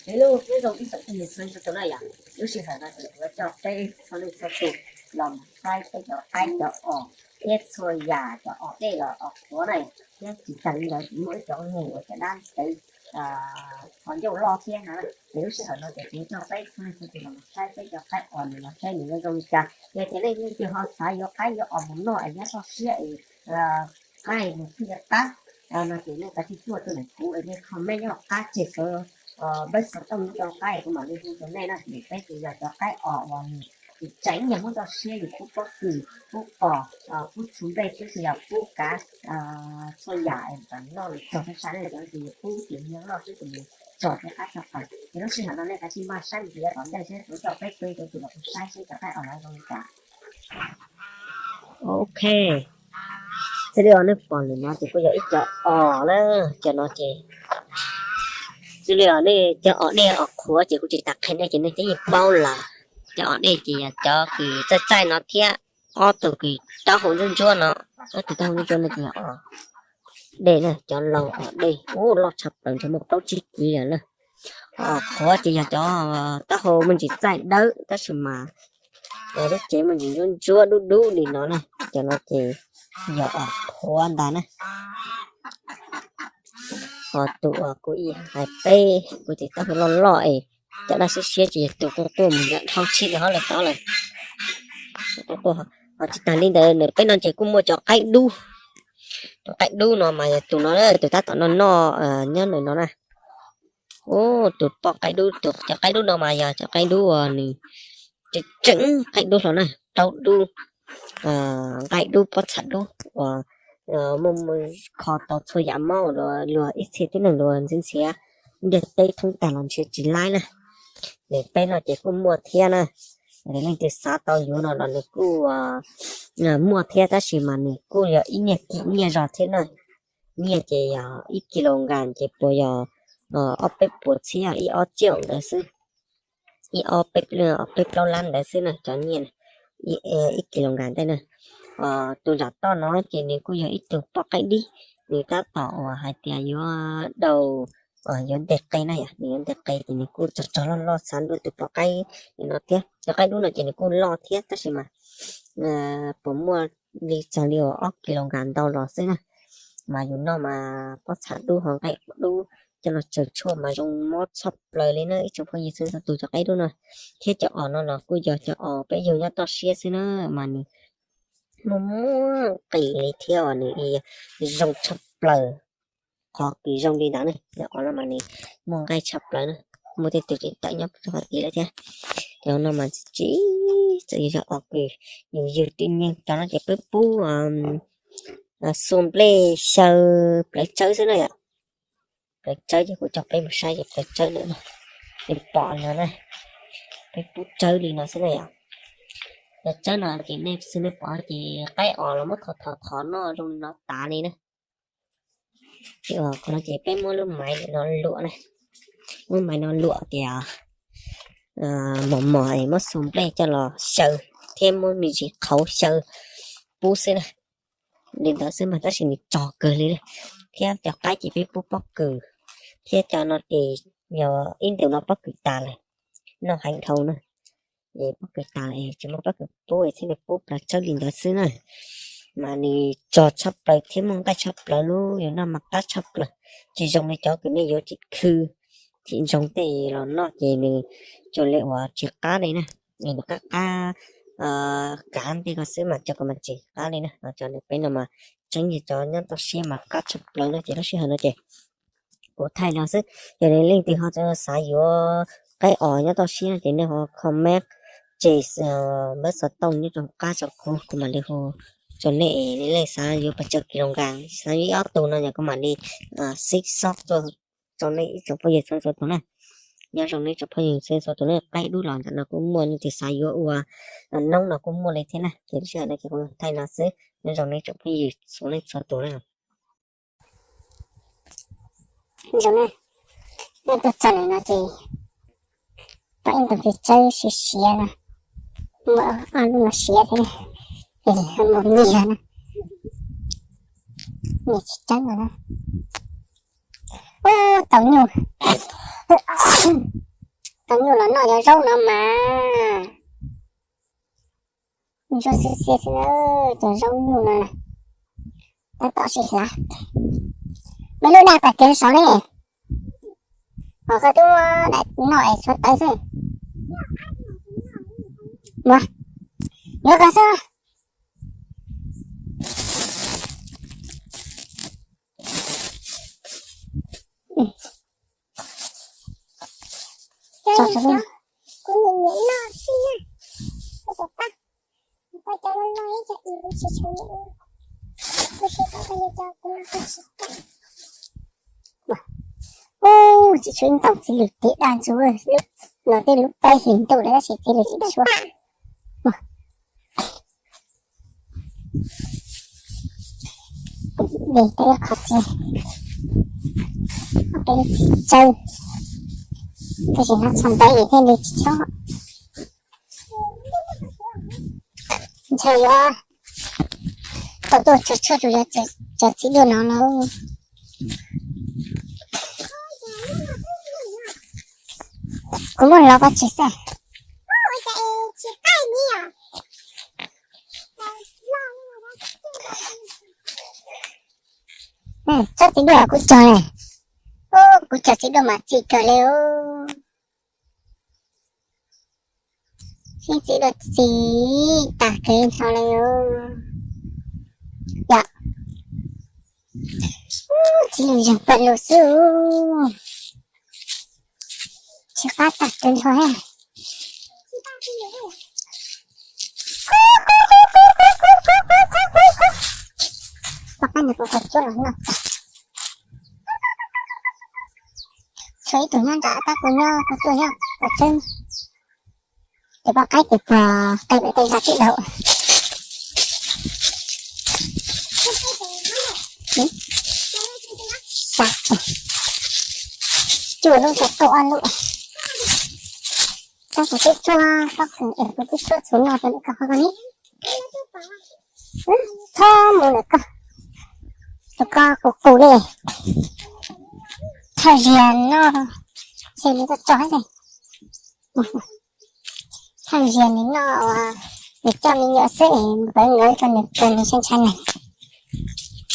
Hello, nyob zoo ib tsoom phooj ywg txhua leej txhua tus na yom. Lub sij hawm no ces kuv yuav coj peb txhua leej txhua tus los mus saib peb cov qaib cov os thiab txhua yam cov os dej los os qhuav na, thiab tsis tas li ntawd kuv muaj ib cov neeg uas cov dab tsev qhov ncauj loj thiab no. Ces lub sij hawm no ces kuv yuav coj peb txhua leej txhua tus los mus saib peb cov qaib os nws los saib nws zoo li cas. Yog tias nej leej twg ho xav yuav qaib yuav os mus noj es nyob toj siab es qaib nws thiaj li qab no ces nej kav tsij tuaj rau ntawm kuv es nej comment nyob qab tseg saib peb xov tooj nyob rau qab es kuv mam li hu rau nej na. Vim peb ces yog cov qaib os uas nws tseem yog muab toj siab yus pub pob kws, pub qos, pub txhuv nplej thiab tsis yog pub kav txhua yam es kom noj los txog thaj tsam ne, cov no ces yus pub ces nws noj xwb ces nws txog thiab qab tshaj plaws. Ces lub sij hawm no nej kav tsij maj saib mus txog yav tom ntej seb kuv coj peb txhua leej txhua tus los mus saib seb cov qaib os no zoo li cas. Ok, xws li uas nej pom ntawm no ces kuj yog ib co os na, cov no ces xws li uas nej cov os dej os qhuav ces kuv tsis tas qhia nej ces nej twb yeej paub lawm. Cov os dej ces yog cov kws txaij txaij no thiab ob tug kws taub hau ntsuab ntsuab no, ob tug taub hau ntsuab ntsuab no ces yog os dej na, cov laus os dej ub loj tshaj plaws ntshe muaj plaub tsib kiv lawm na. Os qhuav ces yog cov taub hau me ntsis txaij dawb tab sis mas lub cev me ntsis ntsuab ntsuab dub dub li no na, cov no ces yog os qhuav ntag na. Ho tus uas kuv hais peb kuv ces taub hau loj loj es cov daj siab siab ces yog tus quaj quaj mus nram dhau tshij li hov lawm tod lawm. Ho tsis tas li ntawd ntawm peb no ces kuj muaj cov qaib dub. Cov qaib dub no mas yog tus no, tus tab tom noj noj nyob ntawm no na. Tus poj qaib dub, tus cov qaib dub no mas yog cov qaib dub uas nws tseem tseem qaib dub hlo na, taub dub, nqaij dub, pob txha dub uas muaj kho tau txhua yam mob luag ib txhia tib neeg luag ntxhiav ntxhiav ntiaj teb thoob tag los ntshe tsis laib na. Nws peb no ces kuj muaj thiab na. Leej twg xav tau yuav no los nws kuj muaj thiab tab sis mas nws kuj yog ib nyiaj kim nyiaj zog thiab na. Nyiaj ces yog ib kis lus nkas ces puas yog ob peb puas txhiab, ib ob txhiab ntawd xwb, ib ob peb plaub lab ntawd xwb na cov nyiaj. Ib kis lus nkas ntawd na. Tus zam toj no ces nws kuj yog ib tug poj qaib dib, nws tab tom uas hais tias yuav daus, yuav nteg qe na yom, nws yuav nteg qe ces nws kuj tsog tsog loj loj xav nrog tus poj qaib no thiab. Cov qaib dub no ces nws kuj loj thiab tab sis mas puas muaj li txog li uas ob kis lus nkas ntau los xwb na. Mas yus noj mas pob txha dub ho nqaij dub coj los tsaws tshuaj mas zoo mob tshaj plaws li na ib tsoom phooj ywg txhua txhua tus. Cov qaib dub no thiab cov os no los kuj yog cov os peb yug nyob toj siab xwb na, mas nws muaj muaj nqis li thiab os, nws zoo tshaj plaws. Qhov kws zoo li ntawd ne, os no mas nws muaj nqaij tshaj plaws na, muaj tej tug tseem tawm nyob rau qhov tid lawm thiab. Cov no mas tsis txawm yog os kws yus ywg twj nyeeg, cov no ces peb pub xua nplej xyaw plawv tsawb xwb na yom. Plawv tsawb ces kuv coj peb mus saib ces plawv tsawb lawm no, nej pom no na, peb pub tsawb li no xwb na yom. Plawv tsawb no ces nej xwb nej pom ces qaib os los muab thov thov thov noj zoo li no tas li na. Qhov no ces peb muab lub maiv no luam na, muab maiv no luam tias mos mos es muab xua nplej coj los xyaw thiab muab me ntsis qhauv xyaw pub xwb na. Li ntawd xwb mas tab sis nws tsog kawg li na. Thiab cov qaib ces peb pub pob kws, thiab cov no ces yog ib ntus no pob kws tas lawm, noj heev dhau na. Es pob kws tas es tsis muaj pob kws pub es thiaj li pub plawv tsawb li ntawd xwb na. Mas nws tsog tshaj plaws thiab muaj nqaij tshaj plaws, lub yus noj mas qab tshaj plaws, tsis zoo li cov kws nej yuav tsis khw, tsis zoo tej los noj ces nws cuag li uas tsis qab li na. Nws qab qab kav ntej ko xwb mas cov ko mas tsis qab li na. Cov peb no mas tseem yog cov nyob toj siab mas qab tshaj plaws na. Ces lub sij hawm no ces kuv thaij no xwb, yog nej leej twg ho xav yuav qaib os nyob toj siab no ces nej ho comment ces npawb xov tooj nyob rau qab rau kuv, kuv mam li hu rau nej. Nej leej xav yuav pes tsawg kis lus nkas, xav yuav ib ob tug no yog kuv mam li xib xob tuaj rau nej ib tsoom phooj ywg txhua txhua tus na. Nyob zoo nej tsoom phooj ywg txhua txhua tus na, qaib dub los ntawm no kuj muaj, nej leej twg xav yuav ua noob no kuj muaj li thiab na. Ces lub sij hawm no ces kuv thaij no xwb, nyob zoo nej tsoom phooj ywg txhua leej txhua tus na. Zoo na, nej tuaj txog ntawm no ces pom ib ntus pes tsawb siav siav no, muaj ob lub no siav thiab, es muaj nyiaj na, nyiaj tsis tsawb no na. Ub, tau nyuj, tau nyuj los noj cov zaub no mas. Ntsuab xiab xiab xwb, cov zaub nyuj no na. Tab tom sib hlav. Muaj lub daj tag kev saud ne. Ho koj twb noj es tshuav tawv xwb. Muab, yuav koj xwb. Kuv nyiam nyiam noj xwb na. Kuv tus pab, kuv pab cov loj loj ib co ib lub tsis tshuav ib lub, lub sib tau koj yog cov kuv noj koj tsis kam. Ub, tsis tshuav ib ntaus txiv lws tiv daj ntxuav, lub no tej lub peb hlis ntuj lawm tab sis txiv lws tsis tshuav. De tau ib qho txiv, de txiv tsawb, tab sis no txog ntawd thiaj li tsis txhob. Ntshe yuav tau tuaj tshuaj tshuaj tus yuav cov txiv duaj no no. Kuv muab los pov tseg xwb. Tsob txiv duaj kuv cog ne. Kuv cog txiv duaj mas txi kawg li os. Sib txiv duaj txi tag kev nrho li os. Yog txiv lws zeeg pawg lug xwb. Tsis qab tag kev nrho thiab. Poj qab nws kuv qhov cuab los noj tag. Tshuav ib tug nyob nram tab kuv nyob kuv tuaj nyob kuv tseeb. Ces poj qaib ces puag qe pem tej zaj twb daug. Xya, cuaj lub xya, tau ob lub. Tab kuv twb tsuab pob kws es kuv twb tsuab txhuv noj rau lwm koj qhov koj ni. Txhob mus lawm koj, tus koj qus qus li. Thawj ziag no, ntshe nws tso tso li. Thawj ziag nws noj uas nws coj me nyuam xwb es npawv nkawd rau nws kawg nws ntshai ntshai neeg.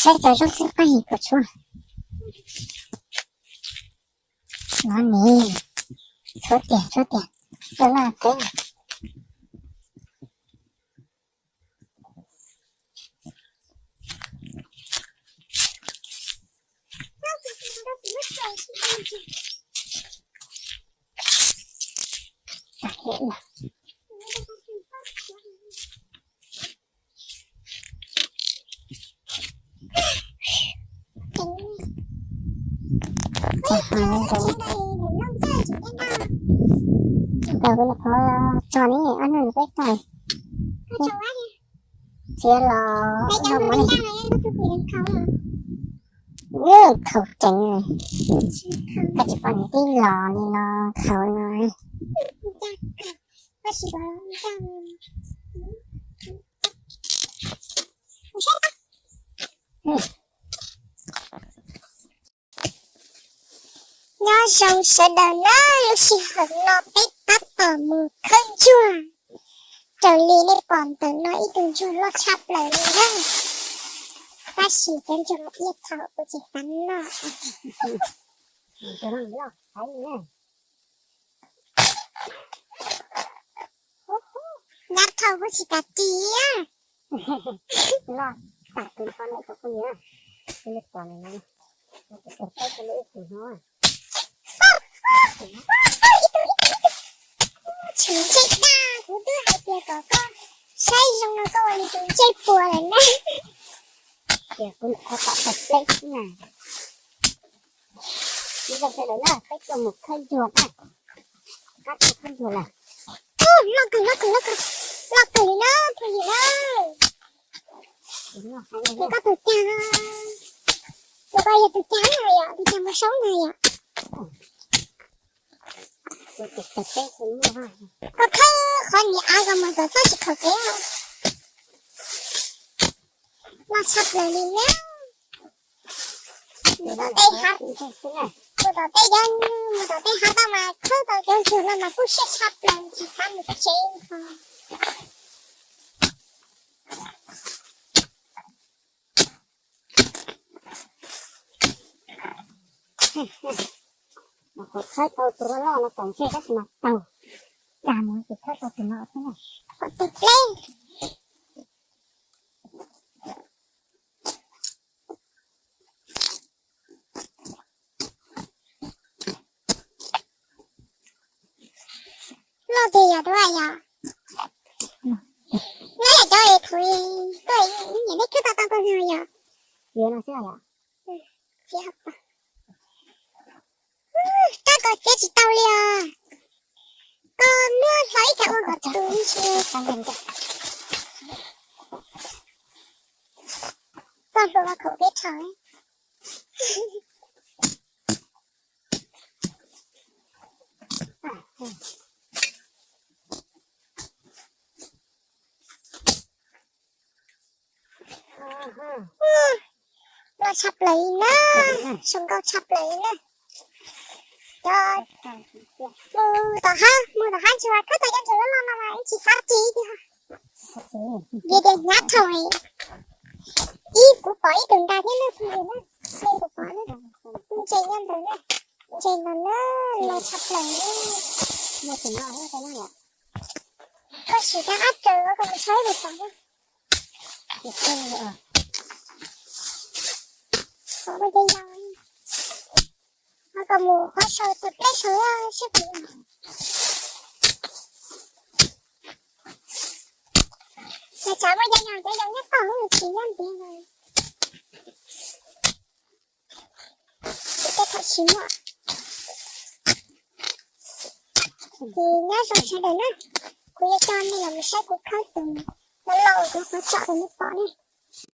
Saib cov zaub xwb pab his kom tshuav. No ne, tshuav tiag tshuav tiag, tuaj noj teb. Tau kuv nyuam qhuav tso ne, ob hnub no peb tso. Txiav los no mov ne. Khaus ceev, koj tsis pom nws tib los li no khaus no. Nyob zoo sawv daws na, lub sij hawm no peb tab tom mus khawb ntsuag. Raws li nej pom ntawm no ib tug ntsuag loj tshaj plaws li na, tab sis cov ntsuag no iab thaum kuv tsis xav noj. Nyab thaum kuv tsis kam ris. Loj tas tus no lawm tsoom phooj ywg, kuv li pom lawm no, kuv tus peb kuv li ib tug no. Tsis ntsej dag, kuv twb hais tias kom koj saib zoo no koj ua li tus ntsej puas lawm na. Tias kuv niam qhuav tom tawg pleb xwb na. Ib zaug sawv daws na, peb tuaj mus khawb ntsuag na. Qab tuaj khawb ntsuag lawm. Loj kawg, loj kawg, loj kawg, loj kawg li na, phooj ywg na. Koj tus cag, tus koj yog tus cag na yom, tus cag muaj saub na yom. Koj khawb qhov nyiam av koj mus kom txhob tsis khaum kev. Loj tshaj plaws li na. Mus tom tej hav, mus tom tej, mus tom tej hav toj mas khawb tau cov ntsuag no mas kuj siab tshaj plaws tsis xav mus tsev ho. Khawb tau tus loj loj no tom ntsej tab sis mas taug, cas mus tsis khawb tau tus no thiab na. Tus pleb loj tiag yog tus yom. No yog cov es thaum tuaj nyiam neb khawb tau tau tus no yom. Yuav no xwb yom. Rab ko txiav tsis tau li os. Koj muab hlo ib tag ua kom tus ntsis txog hluas los khaum peb rhawv. Loj tshaj plaws li na, zoo nkauj tshaj plaws li na. Cov mus tom hab, mus tom hab ntsuag khawb tau cov ntsuag loj loj no mas tsis xav ris tiag. Vim tias hnyav dhau. Ib kuv pom ib tug nra thiab na, kuv pom na, ntses nyob ntawd na, ntses no na, loj tshaj plaws na. Koj sim rau ab raws koj mus saib lus tom na. Pom muaj cov yau, ho kom mus qhov saum tus pleb saud seb puas yog. Cas tsam muaj cov yau, cov yau nyob toj hauv tsis nyob ntiav no. Tej thaum tsis muaj. Ces nyob zoo sawv daws na, kuv yuav coj nej los mus saib kuv khawb tus loj loj uas kuv qhov tsom rau nej pom ne.